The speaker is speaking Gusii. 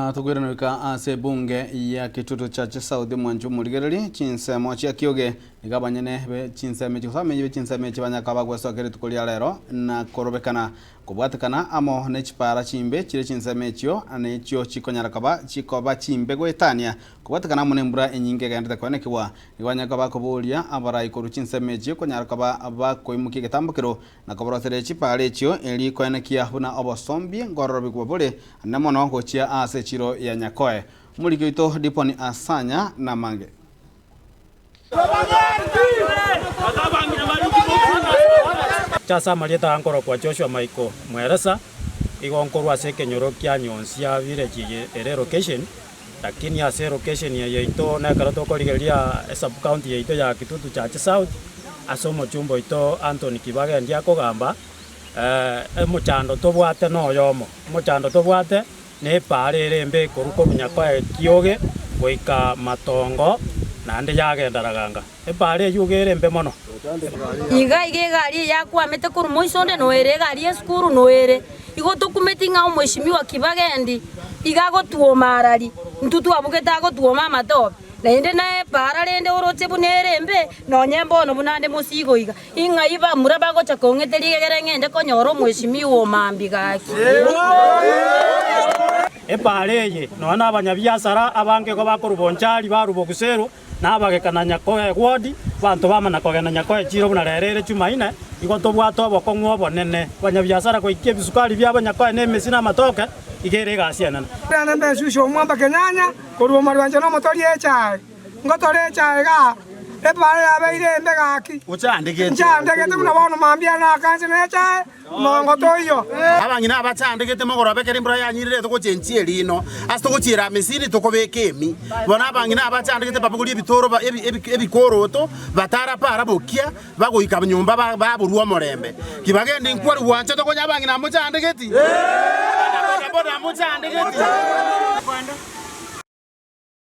Na tokoirana goika ase ebunge ya Kitutu Church South omwancho omorigereri chinsemo chia Kioge nigo abanyene be chinsemo echi gose abamenyi be chinsemo echi banyaka bagwesoka rituko ria rero na korobekana kobwatekana amo ne chipara chimbe chire chinsemo echio na echio chikonyara koba chikoba chimbe goetania kobwatekana amo nembura enyinge egenderete koenekigwa. Nigo banyaka bakoboria abarai korwa chinsemo echio konyara koba bakoimokia egetambokero na koboroseria chipara echio eri koenekia buna obosombie nkororobigwa bore Ande mono gochia ase echiro ya Nyakoe. Omoriki oito Diponi Asanya namange. Ase amarieta aya nkorokwa Joshua Michael Mweresa, igo nkorwa ase ekenyoro kia Nyonsia village eye ere location, lakini ase elocation eye yaito nekero tokorigereria esub county yaito ya Kitutu Church South, ase omochumba oito Anthony Kibagendi akogamba. Omochando tobwate noyomo, omochando tobwate nepaara ere embe ekorwa korwa Nyakoe Kioge goika Matongo naende yagenda Raganga. Epaara eyio iga ere embe mono. Iga iga egari eye yakwamete korwa moiso onde noere egari y'esukuru noere. Igo tokumeti ng'a omweshimiwa Kibagendi iga agotwoma arari, intwe twabugete agotwoma amatobe. Naende naepaara rende oroche buna ere embe, nonya mbono buna ande mosigo iga. Ing'ai bamura bagocha kong'eteria egere ng'ende konyora omweshimiwa o mambia gaki? Epaara eye, nonya nabanyabiasara abange igo bakorwa Bonchari, barwa Boguseru, na abageka na Nyakoe ward, abanto bamana kogenda Nyakoe chiiro buna rero ere Chumaine, igo tobwate obokong'u obonene. Abanyabiasara goikia ebisukari biabo Nyakoe na emesi na amatoke, iga ere egasi enene. Naende mbesusie omwamba kenyanya korwa omorwancha na omotoria echae. Ngotore echae igaa, epaara yabeire embe gaki. Nchandegete buna bono mambia nakanse nechae, mongo toiyo. Abang'ina abachandegete mogoroba ekero embura yanyirerete gochia enchia erino, ase togochiera Misiri tokobeka emi. Bono abang'ina abachandegete babogorie ebitoro ebikoroto, batara para bokia, bagoika nyomba baborwa omorembe. Kibagende inkwari gwancha tokonya abang'ina mochandegeti? Abana bodaboda mochandegeti?